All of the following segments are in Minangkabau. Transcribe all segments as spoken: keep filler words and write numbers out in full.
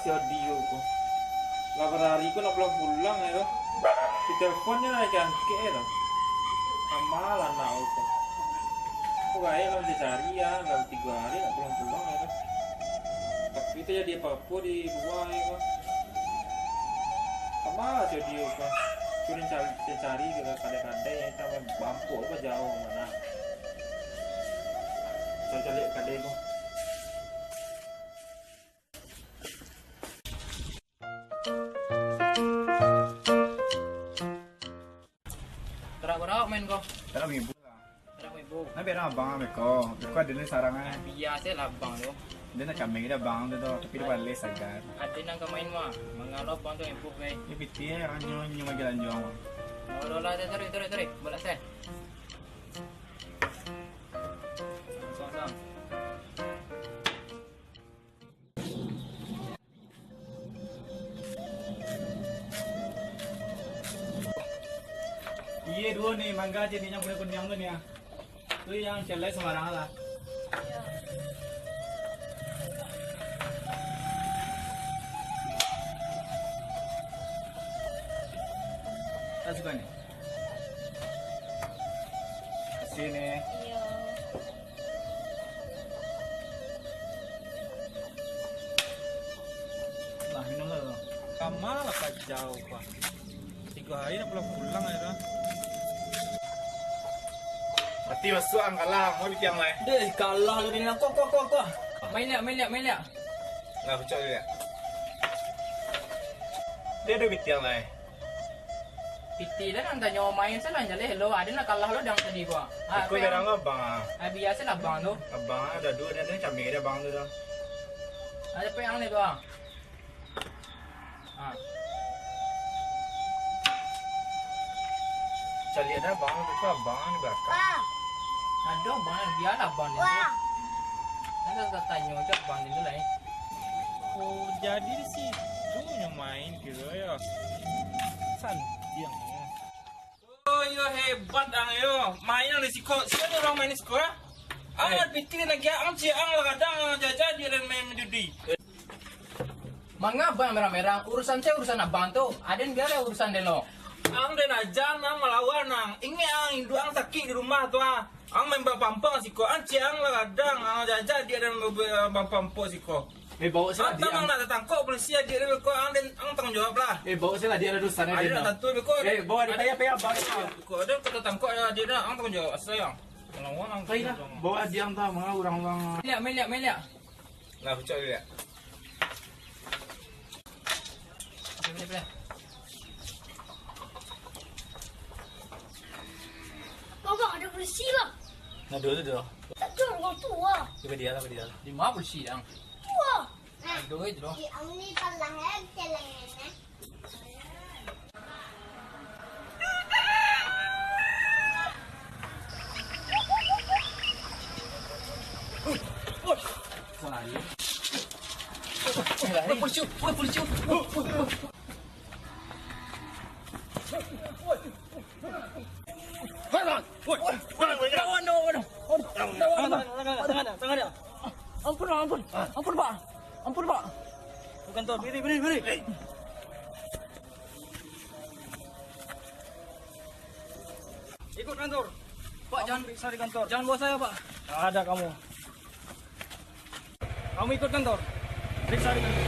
Jadi yo ko. Lah barari ko nak pulang-pulang yo. Diteleponnyo lah diangkek yo. Kama lah anak ko. Ko gaek lah dicari yo, lah tigo hari nak pulang-pulang yo. Tapi tajadi apo-apo di lua yo ko. Kama lah jadi yo ko. Suruah cari, cari ke kadai-kadai yo, sampai Bampok ko jauah mah. Cari-cari kadai ko. Tarak bara main ko? Tarak ribu lah. Tarak ribu. Nah, biar abang beko. Beko ado ni sarang ai. Biaso lah abang tu. Ado nak cameh dah abang tu, tu, tapi dah baleh sagan. Ado nan ka main mah. Mangalo abang tu ribu, gai. Ni pitih yo, nyo, nyo bagi lanjuang. Oh, lah, lah, tarik, tarik, tarik. Bolak sai. Sama-sama. Iyo, duo ni, mangga se ni, nan kuniang-kuniang tu ni, ah. Tu nan ciek lai sumbarang lah. Tak suko ni? Sini. Iyo. Lah, minum lah tu. Kama lah kacau, Pak. Tigo hari nak pulang-pulang aja dah. Mati masuak ang kalah, mau di tiang lai. Deh, kalah lu ni. Kuah, kuah, kuah, kuah. Main liak, main liak, main liak. Lah, pucuk liak. Dia ada di tiang lai. Pitih lah, nan tanyo main salah jaleh lo. Ado nak kalah lo dang tadi ko. Ah, iko apa yang jarang lo abang ah. Ah, biaso lah abang tu. Abang ah, ado duo, ado cameh dah abang tu dah. Ado apa yang ni ko? Ah. Caliak dah abang tu, abang di balakang. Ado abang, bialah abang ni tu. Kan dah tanyo je abang ni tu lai. Oh, jadi di situ nyo main kiro yo. Santiang yo. Oh, yo hebat ang yo. Main ang di siko. Sia ni urang main di siko, ah? Ang Eh. Pitih lagi, ang ciek ang lah kadang jaja dia dan main judi. Manga abang merang-merang? Urusan se urusan abang tu. Aden bialah urusan den lo. Ang den aja nang malawan ang. Ingek ang induak ang sakik di rumah tu, ah. Ang main bapampang siko, ang ciek ang lah kadang, ang jaja dia dan bapampang siko. Eh, bawa sila Ang dia. Tamang nak tatangkok polisi adiak dia beko, ang den, ang tanggung jawab lah. Eh, bawa sila dia ada dosa ni. Ada nak tantu beko. Eh, bawa dia payah, payah, bawa dia. Beko, ada kau tatangkok ya dia dah, ang tanggung jawab. Asal yang. Kalau orang Baiklah, bawa dia ang tahu, manga urang-urang. Liak, main liak, main liak. Lah, pucuk liak. Bang, bang, ada polisi, bang. Nah, dulu, dulu. Tak ada orang tua. Cuba dia lah, dia lah. Di mana polisi, yang? Tua. Aduh, itu doh. Di Omni Palahan, celengan, eh. Ampun, Pak, ampun. Ampun, Pak. Ampun, Pak. Ke kantor, biri, biri, biri. Ikut kantor. Pak, jangan periksa di kantor. Jangan bawa saya, Pak. Tak ada kamu. Kamu ikut kantor. Periksa di kantor.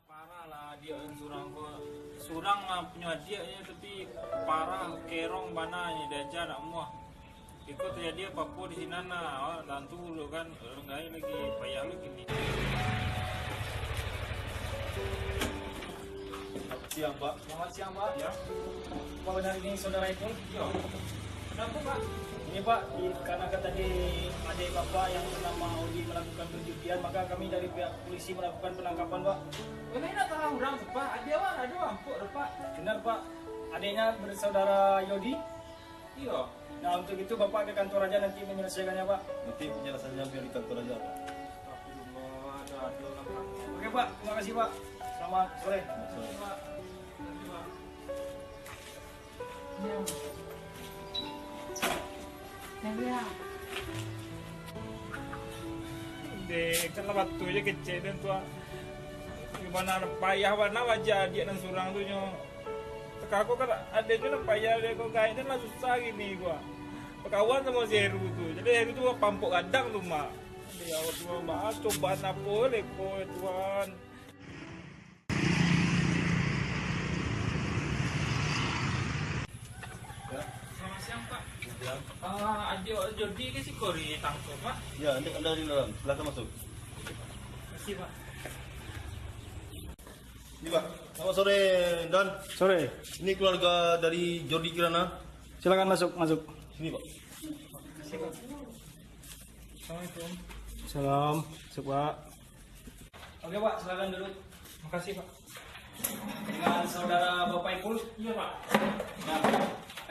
Parah lah, adiak urang surang ko. Surang lah punyo adiaknyo, tapi parah, kerong bana nyo, diaja nak muah. Iko tajadi apo-apo di sinan lah, awak tantu dulu kan, urang gaek lagi, payah lagi ni. Siang, Pak. Selamat siang, Pak. Ya. Pak, benar ini saudara itu? Ya. Kenapa, Pak? Ini, Pak, di, karena kan tadi adik Bapak yang bernama Odi melakukan perjudian, maka kami dari pihak polisi melakukan penangkapan, Pak. Memang nak tahu orang tu, Pak. Adik awak ada rampok tu, Pak. Benar, Pak. Adiknya bersaudara Yodi. Iyo. Nah, untuk itu Bapak ke kantor aja nanti menyelesaikannya, Pak. Nanti penjelasannya biar di kantor aja, Pak. Astagfirullah, ada-ada orang. Oke, Pak. Terima kasih, Pak. Selamat sore. Selamat sore. Pak. Terima kasih, Pak. Dek, kan lah batu je kecek den tu, ah. Gimana payah bana waja adiak nan surang tu nyo. Teka ko kan ado jo nan payah dek ko, gaek den lah susah gini ko, ah. Bakawan samo si Heru tu. Jadi Heru tu pampok gadang tu, Mak. Ya Allah, Tuhan, Mak, cobaan apo leko, ya Tuhan. Selamat siang, Pak. Siang. Ah, adik Jody ke siko ditangkap, Pak? Ya, adik ada di dalam. Silakan masuk. Terima kasih, Pak. Ini, Pak. Selamat sore, Don. Sore. Ini keluarga dari Jody Kirana. Silakan masuk, masuk. Sini, Pak. Terima kasih, Pak. Assalamualaikum. Salam. Masuk, Pak. Oke, Pak, silakan duduk. Makasih, Pak. Dengan saudara Bapak Ipul? Iya, Pak. Nah,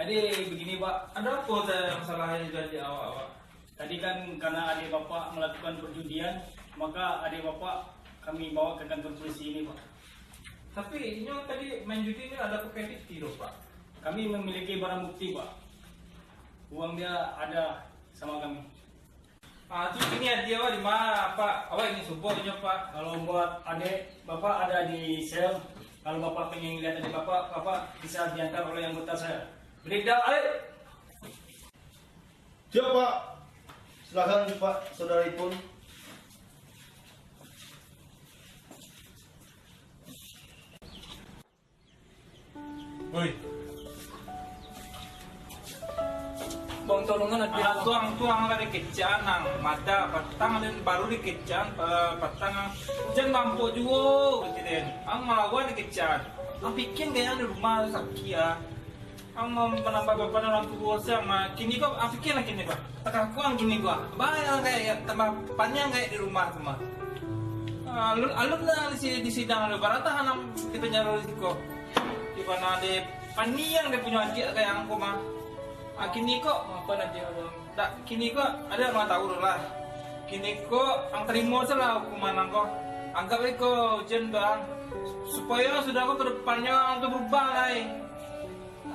jadi begini, Pak. Ada apa teh masalah yang jadi awak, Pak? Tadi kan karena adik Bapak melakukan perjudian, maka adik Bapak kami bawa ke kantor polisi ini, Pak. Tapi inyo tadi main judi ni ada pakai liti tu, Pak? Kami memiliki barang bukti, Pak. Uang dia ada sama kami. Ah, tu kini adik awak di ma, Pak? Awak ingin subuh nyo, Pak? Kalau buat adik Bapak ada di sel, kalau Bapak pengen lihat adik Bapak, Bapak bisa diantar oleh anggota saya. Beri dah, adik! Siap, Pak. Silakan, Pak, Saudara Ipul. Oi. Bang, tolongan adik. Ah, tuang, tuang lah dikecek, nang mada patang dan baru dikecek, eh, patang. Ujan bampok juo, gitu den. Ang malawan dikecek. Ang bikin gaya di rumah sakit, ah. Ang mau menambah beban orang tua siang, mah. Kini ko, ang pikir lah kini ko. Takakuang kini ko. Bayang kayak tambah panjang kayak di rumah tu, mah. Ah, alun, alun lah di si-, di sidang tu. Baratah anam di penjara di siko. Di mana ada paniang dia punya adik kayak angko, mah. Ah, kini ko, apa nanti, abang? Tak, kini ko ada mah tahu lah. Kini ko ang terima salah hukuman angko. Anggap iko ujian tu, ang. Supaya sudah ko ke depannya ang tu berubah lah, eh.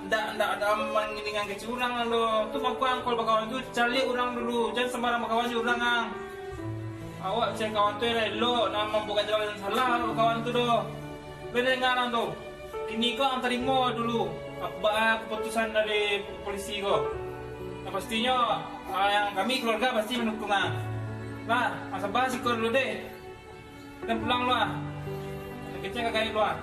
Ndak, ndak ada mangiringan kecil urang lo. Tu mangko ang kalau bakawan tu, caliak urang dulu. Jan sambarang bakawan jo urang, ang. Awak cari kawan tu elok, nak mambuka jalan yang salah, bakawan tu doh. Bene ngarang tu. Kini ko ang tarimo dulu, ba-, keputusan dari polisi ko. Nah, pastinyo, ah, yang kami keluarga pasti mandukung, ang. Nah, ang sabar siko dulu deh. Dan pulang lu, ah. Kecek ka gaib lu, ah.